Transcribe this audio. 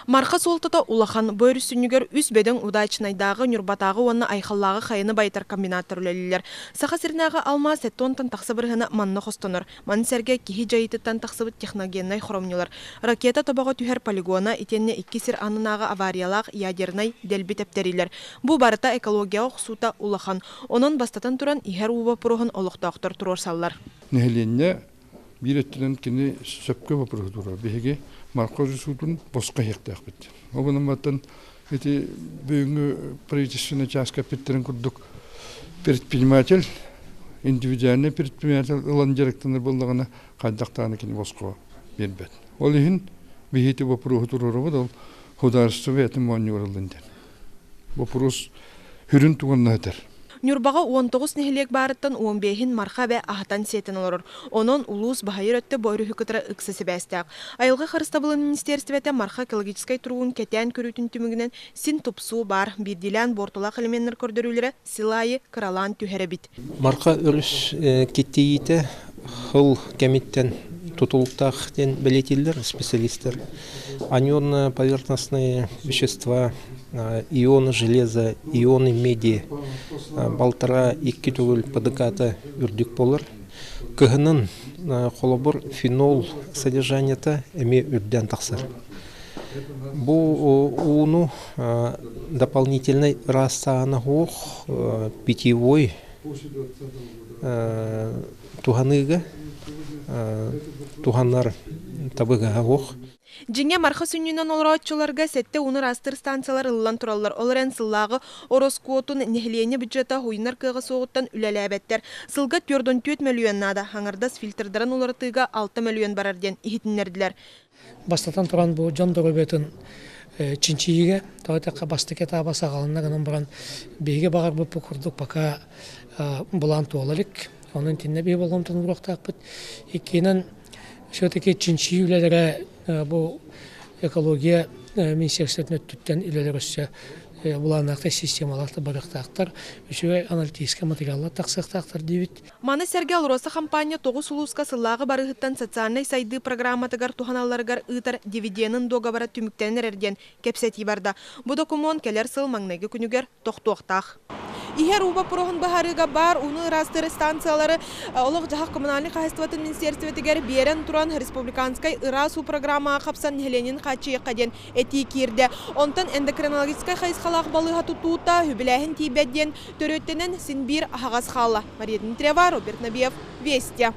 Марха суолтата улахан. Бу өрүс сүнньүгэр үс бөдөҥ Удачнайдааҕы, Ньурбатааҕы уонна Айхаллааҕы хайаны байытар комбинаттар үлэлииллэр. Саха сиринээҕи алмаас 70-тан тахса бырыһыана манна хостонор. Маны сэргэ киһи дьайыытыттан тахсыбыт техногеннай хоромньулар, ракета тобоҕо түһэр полигона итиэннэ икки сир аннынааҕы авариялаах ядернай дэлби тэптэриилэр. Бу барыта экологияҕа охсуута улахан. Онон, бастатан туран, иһэр уу боппуруоһун олохтоохтор туруорсаллар. Нэһилиэнньэ биир өттүнэн кини сөпкө боппуруоһу туруорар. Биһиги Марха суутун босхо иһиэхтээхпит. Ол гынан баран ити бүгүҥҥү правительственный чааска эппиттэрин курдук предприниматель, индивидуальный предприниматель ылан дьарыктанар буоллаҕына, хайдах даҕаны кини босхо биэрбэт. Ол иһин биһи ити боппуруоһу туруорабыт, ол художество бэйэтин моонньугар ыллын диэн. Боппуруос сүрүн тугунна этэр. Ньурбаҕа 19 нэһилиэк баарыттан 15-ин Марха эбэ аһатан-сиэтэн олорор. Онон улуус баһыйар өттө бу өрүһү кытары ыкса сибээстээх. Айылҕа харыстабылын министиэристибэтэ Марха экологическай туругун кэтээн көрүүтүн түмүгүнэн син тупсуу баар, биирдиилээн буортулаах элеменнэр көрдөрүүлэрэ сыл аайы кыралаан түһэр эбит. Марха өрүс киттийиитэ сыл кэмиттэн тутулуктаах диэн бэлиэтииллэр специалистар. Анионно-поверхностные вещества, ионы железа, ионы меди балтараа икки төгүл ПДК-та үрдүк буолар. Кыһынын холобур фенол содержаниета эмиэ үрдээн тахсар. Бу ууну дополнительнай ыраастааһына суох питьевой туһаныыга туһанар табыгаһа суох. Дьиҥэ, Марха сүнньүнэн олорооччуларга сэттэ ууну ыраастыыр станциялар ылыллан тураллар. Ол эрэн сыллааҕы ороскуотун нэһилиэнньэ бюджета уйунар кыаҕа суоҕуттан үлэлээбэттэр. Сылга 44 мөлүйүөн наада. Аҥардас фильтрдарын уларытыыга 6 мөлүйүөн барар диэн иһитиннэрдилэр. Бастатан туран, бу дьон доруобуйатын чинчийиигэ, тоҕо диэтэххэ, бастакы этаба саҕаланна гынан баран, биһиги баҕарбыппыт курдук пока былаан туола илик. Онон итиннэ биһи болҕомтону ууруохтаахпыт. Иккиһинэн, все-таки чинчийии үлэлэрэ бу экология министерствотын өттүттэн үлэлэр өссө былааннаахтар, системалаахтар барыахтаахтар, үчүгэй аналитическай материаллар тахсыахтаахтар диибит. Маны сэргэ АЛРОСА хампаанньа тоҕус улууска сыллааҕы барыһыттан социальнай сайдыы программатыгар туһаналларыгар ыытар дивиденин дуогабара түмүктэнэн эрэр диэн кэпсэтии барда. Бу докумуон кэлэр сыл маҥнайгы күнүгэр тохтуохтаах. Иһэр уу боппуруоһун быһаарыыга баар ууну ыраастыыр станциялары олох-дьаһах коммунальнай хаһаайыстыбатын министерствотыгар биэрэн туран республиканскай ыраас уу программаҕа хапсан нэһилиэнньэни хааччыйыахха диэн этии киирдэ. Онтон эндокринологическай хайысхалаах балыыһа тутуута үбүлээһин тиийбэт диэн төрүөттэнэн син биир аһаҕас хаалла. Мария Дмитриева, Роберт Набиев, Вести.